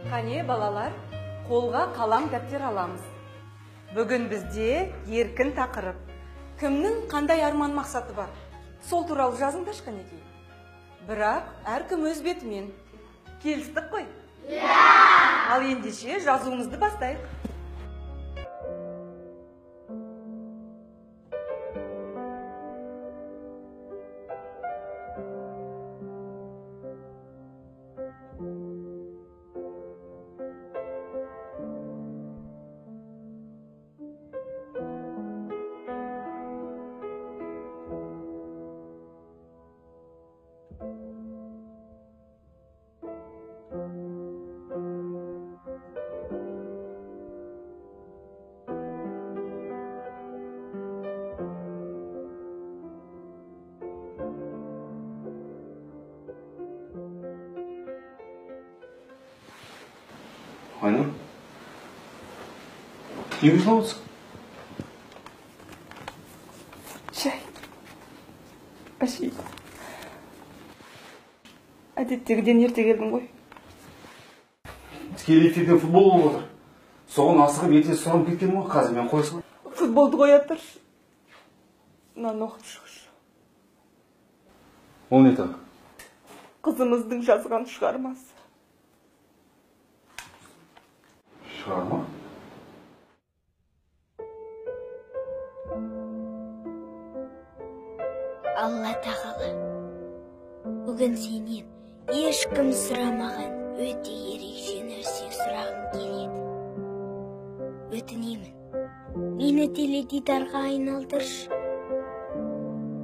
Қане, балалар, қолға қалам дәптер аламыз. Бүгін бізде еркін тақырып. Кімнің қандай арман мақсаты бар? Сол туралы жазыңдаршы қанекей. Бірақ әркім өз бетімен. Келістік қой? Иә! Ал ендеше жазуымызды бастайық. Айнұр, неге жылап отырсың? Жай, әшейін. Әдеттегіден ерте келдің ғой. Тікелей эфирден футбол болып отыр. Соған асығып ерте сұранып кеткенім ғой, қазір мен қоя салайын. Футболды қоя тұршы. Мынаны оқып шықшы. Ол не тағы? Қызымыздың жазған шығармасы. Шығарма? Алла тағала, бүгін сенен ешкім сұрамаған өте ерекше нәрсе сұрағым келеді. Өтінемін, мені теледидарға айналдыршы.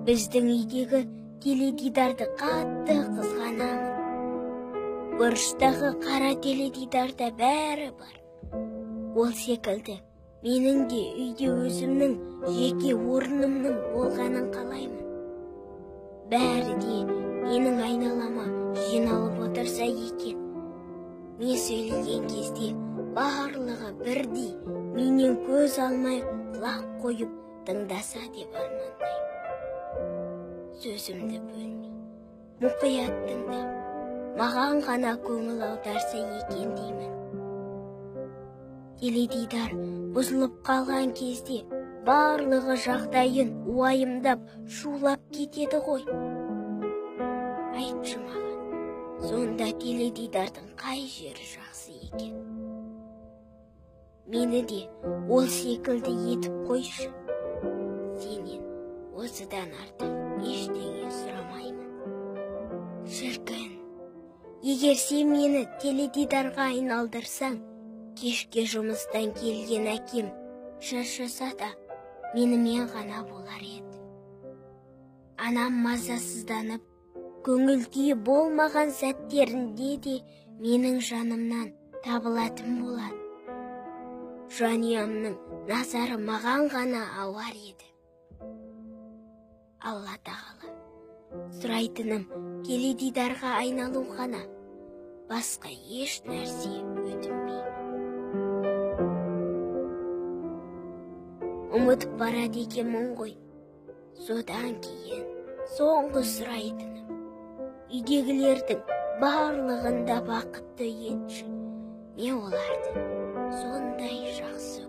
Біздің үйдегі теледидарды қатты қызғанамын. Бұрыштағы қара теледидарда бәрі бар. Ол секілді менің де үйде өзімнің жеке орнымның болғанын қалаймын. Бәрі де менің айналама жиналып отырса екен. Мен сөйлеген кезде барлығы бірдей менен көз алмай құлақ қойып тыңдаса деп армандаймын. Сөзімді бөлмей, мұқият тыңдап, маған ғана көңіл аударса екен деймін. Теледидар бұзылып қалған кезде барлығы жағдайын уайымдап шулап кетеді ғой. Айтшы маған, сонда теледидардың қай жері жақсы екен? Мені де ол секілді етіп қойшы. Сенен осыдан артық ештеңе сұрамаймын. Шіркін, егер сен мені теледидарға айналдырсаң, кешке жұмыстан келген әкем шаршаса да менімен ғана болар еді. Анам мазасызданып, көңіл күйі болмаған сәттерінде де менің жанымнан табылатын болады. Жанұямның назары маған ғана ауар еді. Алла тағала, сұрайтыным теледидарға айналу ғана, басқа еш нәрсе өтінбеймін. Ұмытып барады екенмін ғой. Содан кейін соңғы сұрайтыным, үйдегілердің барлығын да бақытты етші. Мен оларды сондай жақсы